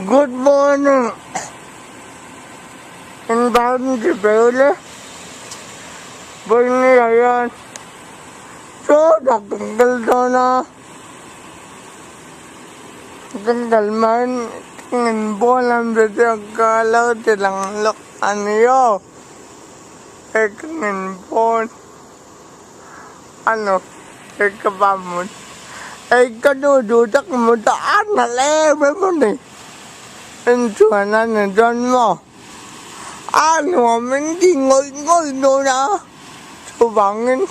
Good morning engvangin ti ber le vawiin ah hian chaw tak kan kal dawn a kan kal hmain inbual an be chiah ka lo ti lang lawk a ni aw hei kan inbual a nu hei ka pa mut hei ka nu duh tak mut a a nalh em em a ni inchhuan a ni dawn maw a nuam in ti ngawih ngawih dawn a chuvangin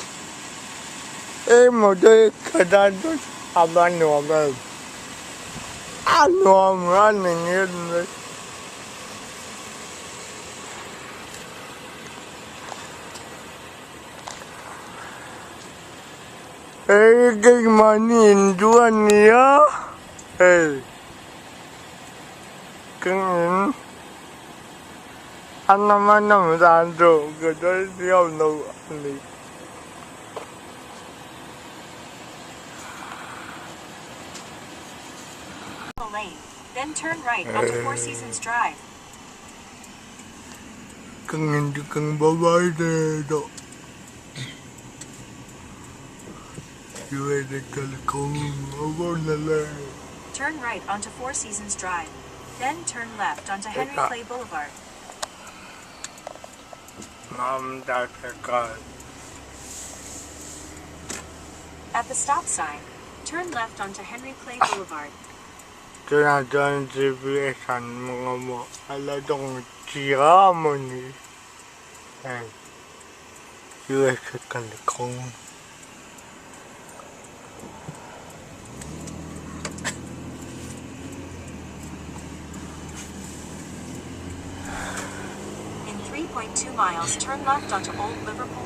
emaw te ka tan chuan a va nuam em a nuam a ni nge mai. Hei keimahni in chu a ni a hei ka in a nawm a nawm dan chu ka sawi thiam lo a ni. Ka ngin chu kan babai te tawh USA kalkawng a va na le. Turn right onto Four Seasons Drive, then turn left onto Henry Clay Boulevard. Mam ta ka. At the stop sign, turn left onto Henry Clay Boulevard. Tunah chuan GPS an mamawh a la dawng chiah a ni hei USA kalkawng. In 3.2 miles, turn left onto Old Liverpool.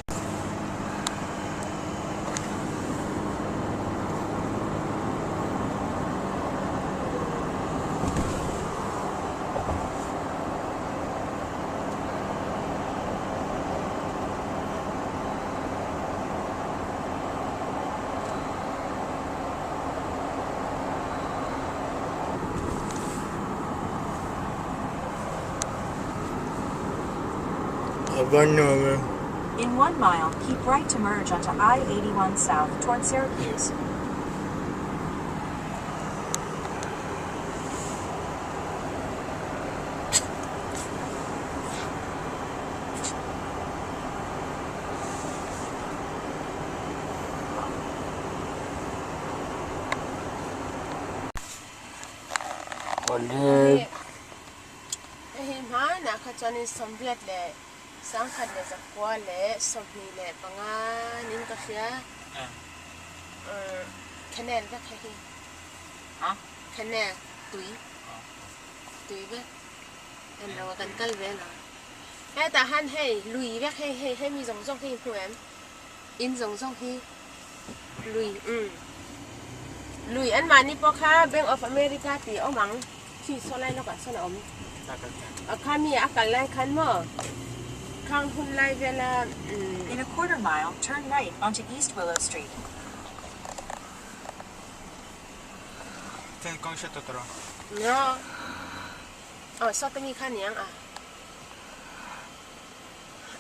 A va nuam em. In one mile, keep right to merge onto I-81 South toward Syracuse. Awle. Hei hmanah kha chuanin 1995 niin ka hria. Canal vek hei hi. Canal tui. Tui vek. En lo a kan kal ve lo. Hetah han hei lui vek hei hei hemi zawng zawng hi hmu em? In zawng zawng hi lui umm lui anmahni pawh kha Bank of America tih a awm ang khi saw lai lawkah sawn a awm a kha mi a kal lai khan maw khang hun lai vela umm. In a quarter mile, turn right onto East Willow Street. No. Aw sawta mi kha niang a.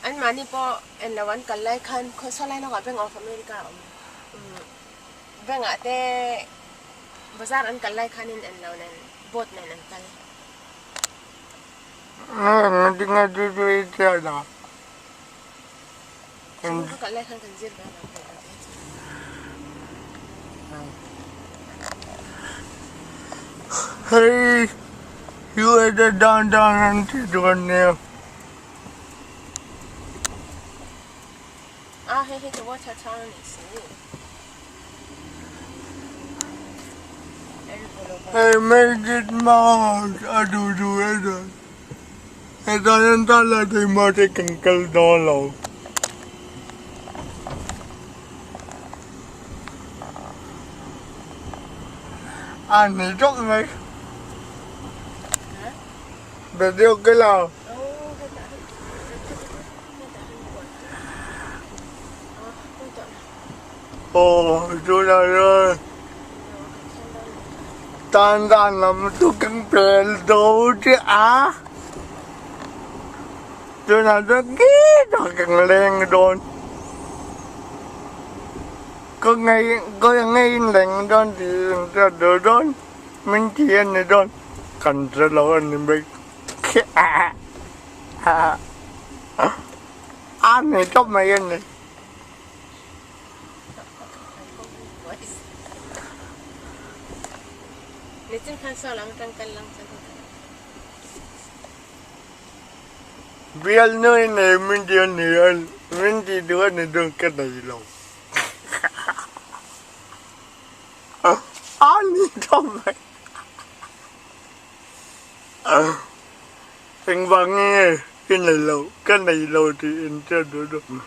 Anmahni pawh en lo an kal lai khan khaw saw lai lawkah Bank of America a awm. Bank ah te bazar an kal lai khanin en lo nen boat nen an kal. Engtinge chu chu i hriat a? Chhung ka kal lai khan kan zir ve lo. Hei USA downtown an ti dawn nia. A hei hi chu water town a nih si. Hei Magic Mouse a duh duh e chuan hetah hian tala keimah te kan kal dawn lo. A ni tawp mai. Video cái nào? Ồ, chỗ này ơi. Tan dan lam chu kan pel do chiah a, tunah chuan khitah kan leng dawn. Ka ngei ka ngei leng dawn tih in hriat duh dawn min ti a ni dawn kan hre lo a ni mai a ni tawp mai a ni. Bialnu i nei min ti a ni a, min ti duh a ni dawn ka nei lo. A ni tawp mai. Engvang nge i nei lo, ka nei lo tih in hriat duh dawn.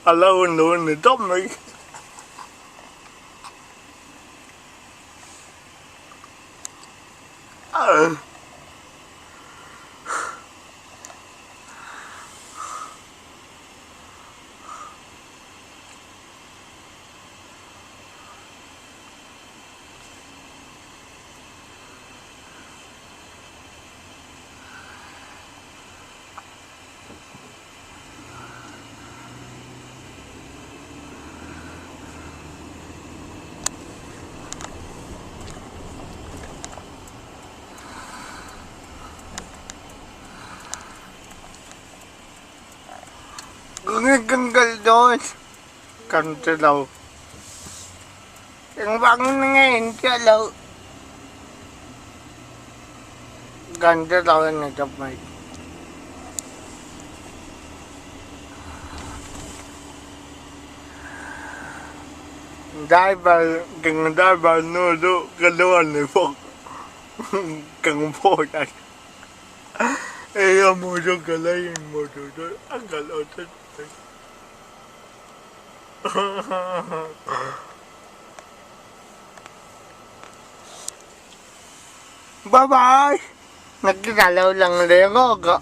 A lo nu ni tawp mai. Kan kal dawn kan ti lo. Engvangin nge in chiah loh kan ti lo a ni tawp mai. Driver kan driver nu chu ka lu a ni bawk kan phone a eng emaw chu ka la inhmu tur chu a kal aw tlat mai. Bye bye nakinah lo lang leh ngawk a.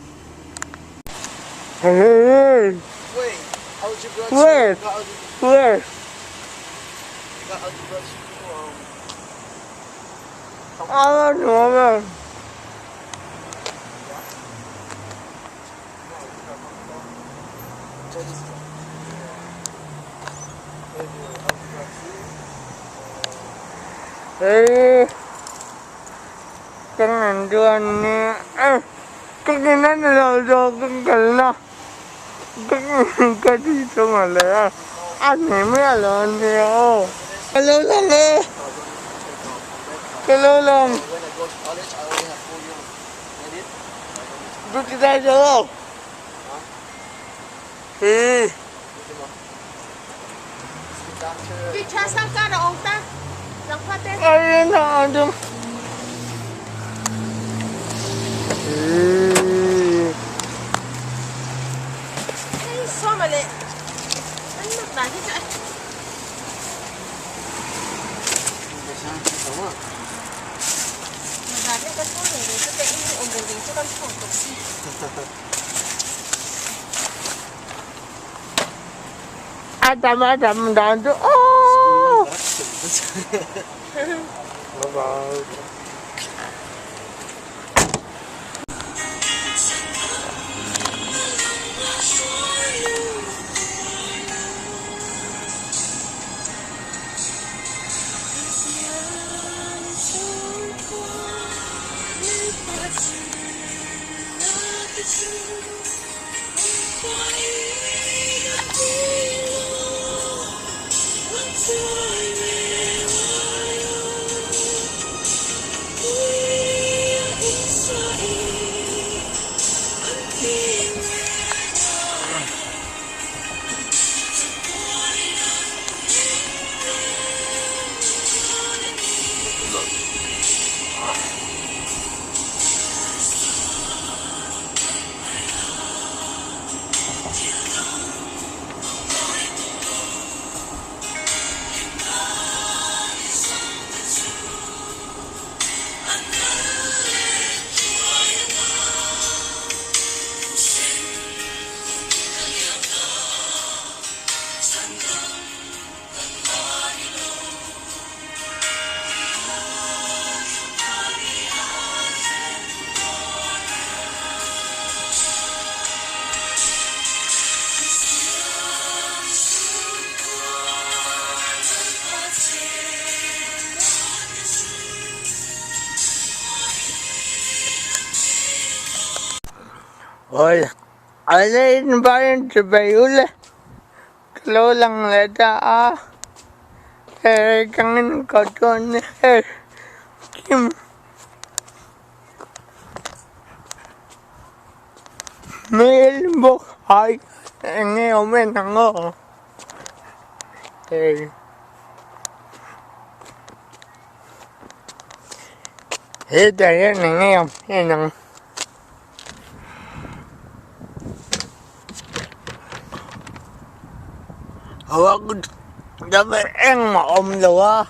Hey Wait, algebra 2. Where? You got algebra, Where? you got algebra 2. Ah, no, no. Chinese. Maybe algebra 2. Hey. Kan an chuan eh ka ke na ni lo zawk ka kal na ka ka ti chung a le a a ni miah lo a nia aw ka lo lang e ka lo lang When I go to college, I only have 4 years. Edit. Big dai zo Hey. Picture sang ka na ong ta. Lang pa te. Ay na adum. Hey. Hey, so male. An mak dan hi chu a. Mazar hi kan phur ding ding chu te in awm ding ding chu kan phur tawh si. A tam a tam dan chu aww. Bye bye. Awi a la in vai chibai ule ka lo lang leh ta a hei ka ngin ko chuan hei kim hmel bawk ai eng nge awm en ang aw hei. Hetah hian eng nge awm en ang. Engmah awm lo a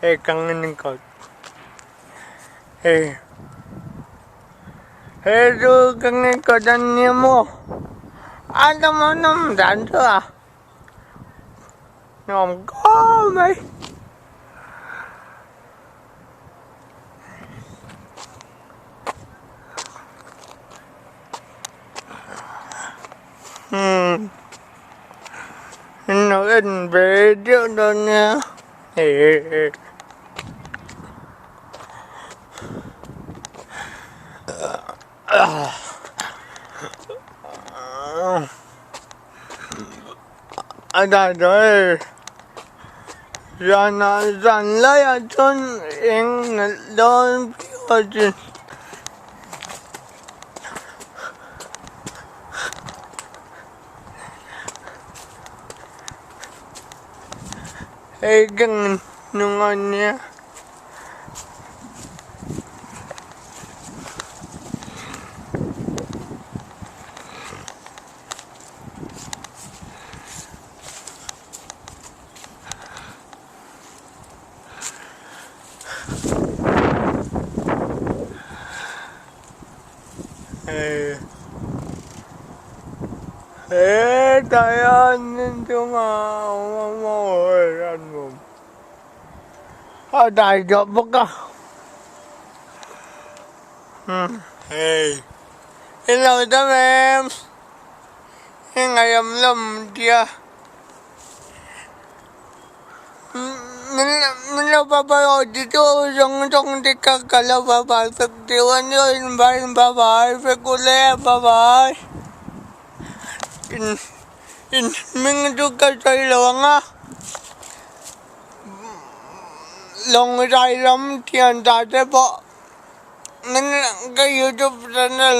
hei ka ngin kawt hei he chu ka ngin kawt a nia maw a dam a nawm dan chu a nuam khawp mai. Umm nó in về trước đó nha a dan rồi zan ah zan laiah chuan eng nalh dawn viau a chin. Hei ka hnung a nia. Hetah hian inchungah a awm a maw a nuam a dai tawh bawk a hei i lo dam em i ngaihawm lawm tia. Min lo bye aw ti chu zawng zawng te kha ka lo bye bye vek deuh a nia in bye in bye bye vek u le bye bye in in hming chu ka sawi lo ang a lawng zai lam thian ta te pawh min ka youtube channel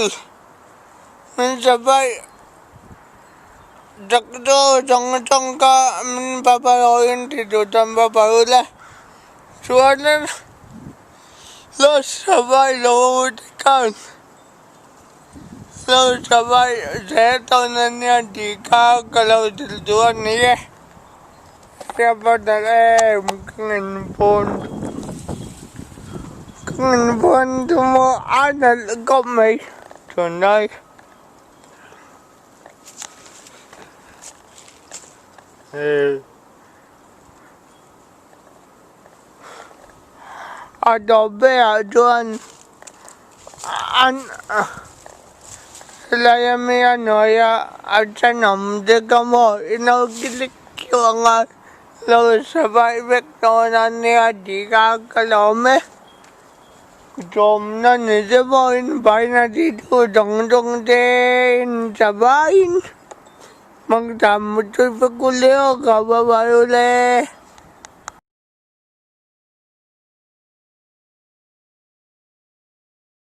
min subscribe. Doctor zawng zawng kha min va pawhin ti duh chuan va pawi ula chuanin lo savai lo te khan lo savai zel dawn a nia tih kha ka lo zilh duh a ni e tia va darh em ka ngen pawn ka ngen pawn chu maw a nalh khawp mai tunlai. A tawp berah chuan an helai ami a hnuaia a thenawm te ka maw ilo click khiau anga lo survive vek dawn a nia tih kha ka lawm e. Chawmna ni te pawhin vaina ti tu dawng dawng te in ta vaiin Mangtha mutui vek u le aw ka va vai u le.